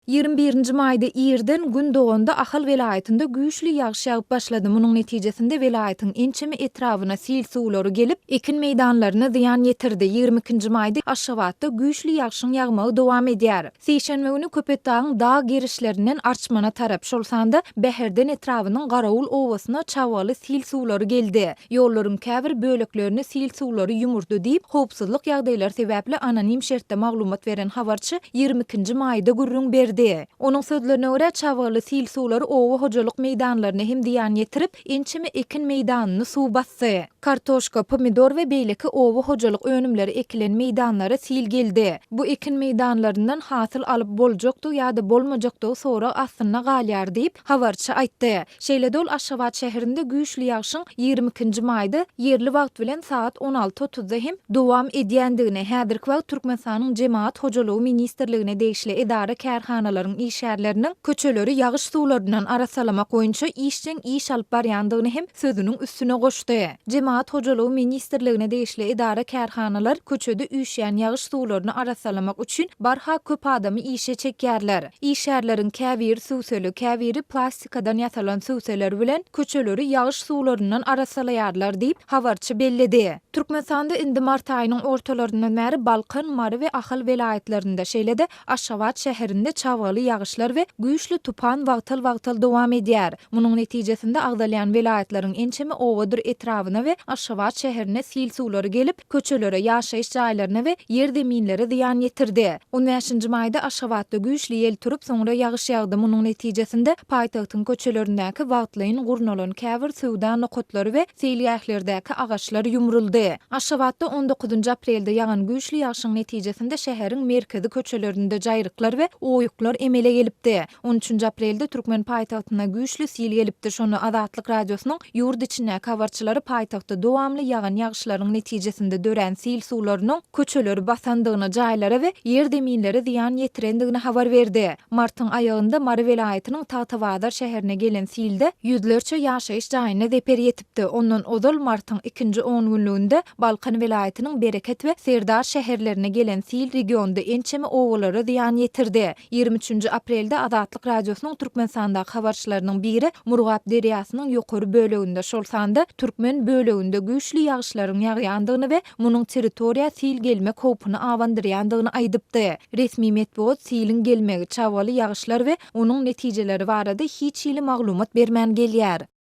21 nji maýda irden Gün doganda Ahal welaýatynda güýçli ýagyş ýagyp başlady. Munuň netijesinde welaýatyň ençeme etrabyna sil suwlary gelip, ekin meýdanlaryna zyýan ýetirdi. 22 nji maýda Aşgabatda güýçli ýagşyň ýagmagy dowam edýär. Sişenbe güni Köpetdagyň dag gerişlerinden Arçmana tarap, şol sanda Bäherden etrabynyň Garawul obasyna çabgaly sil suwlary geldi. Ýollaryň käbir böleklerini sil suwlary ýumurdy diýip, howpsuzlyk ýagdaýlary sebäpli anonim şertde maglumat beren habarçy 22 nji maýda gürrüň berdi. Onuň sözlerine görä, çabgaly sil suwlary oba hojalyk meýdanlaryna hem zyýan ýetirip, ençeme ekin meýdanyny suw basdy. Kartoşka, pomidor we beýleki oba hojalyk önümleri ekilen meýdanlara sil geldi. Bu ekin meýdanlaryndan hasyl alyp boljakdygy ýa-da bolmajakdygy sorag astynda galýar diýip, habarçy aýtdy. Şeýle-de ol Aşgabat şäherinde güýçli ýagşyň 22 nji maýda ýerli wagt bilen sagat 16 otuzda hem dowam edýändigini, häzirki wagt Türkmenistanyň Jemagat hojalygy ministrligine degişli edara-kärhanalaryň işgärleriniň köçeleri ýagyş suwlaryndan arassalamak boýunça işjeň iş alyp barýandygyny hem sözüniň üstüne goşdy. Jemagat hojalygy ministrligine degişli edara-kärhanalar köçede üýşýän ýagyş suwlaryny arassalamak üçin barha köp adamy işe çekýärler. Işgärleriň käbiri sübseli, käbiri plastikadan ýasalan sübseler bilen köçeleri ýagyş suwlaryndan arassalaýarlar diýip, habarçy belledi. Türkmenistanda indi mart aýynyň ortalaryndan bäri Balkan, Mary we Ahal welaýatlarynda, şeýle-de Aşgabat şäherinde çabgaly ýagyşlar we güýçli tupan wagtal-wagtal dowam edýär. Munuň netijesinde agzalýan welaýatlaryň ençeme obadyr etrabyna we Aşgabat şäherine sil suwlary gelip, köçelere, ýaşaýyş jaýlaryna we ýer-zeminlere zyýan ýetirdi. On bäşinji maýda Aşgabatda güýçli ýel turup, soňra ýagyş ýagdy. Munuň netijesinde, paýtagtyň köçelerindäki wagtlaýyn gurnalan käbir söwda nokatlary we seýilgählerdäki agaçlar ýumruldy. Aşgabatda on dokuzynjy aprelde ýagan güýçli ýagşyň netijesinde şäheriň merkezi köçelerinde jaýryklar we oýuklar emele gelipdi. On üçünji aprelde türkmen paýtagtyna güýçli sil gelipdi. Şonda Azatlyk Radiosynyň ýurt içindäki habarçylary paýtagtda dowamly ýagan ýagyşlaryň netijesinde dörän sil suwlarynyň köçeleri basandygyny, jaýlara we ýer-zeminlere zyýan ýetirendigini habar berdi. Martyň aýagynda Mary welaýatynyň Tagtabazar şäherine gelen silde ýüzlerçe ýaşaýyş jaýyna zeper ýetipdi. Ondan ozal martyň ikinji ongünlüginde Balkan welaýatynyň Bereket we Serdar şäherlerine gelen sil regionda ençeme obalara zyýan ýetirdi. 23 nji aprelde Azatlyk Radiosynyň Türkmenistandaky habarçylarynyň biri Murgap derýasynyň ýokary böleginde, şol sanda türkmen böleginde güýçli ýagyşlaryň ýagýandygyny we munuň territoriýa sil gelmek howpuny abandyrýandygyny aýdypdy. Resmi metbugat siliň gelmegi, çabgaly ýagyşlar we onuň netijeleri barada hiç hili maglumat bermän gelýär.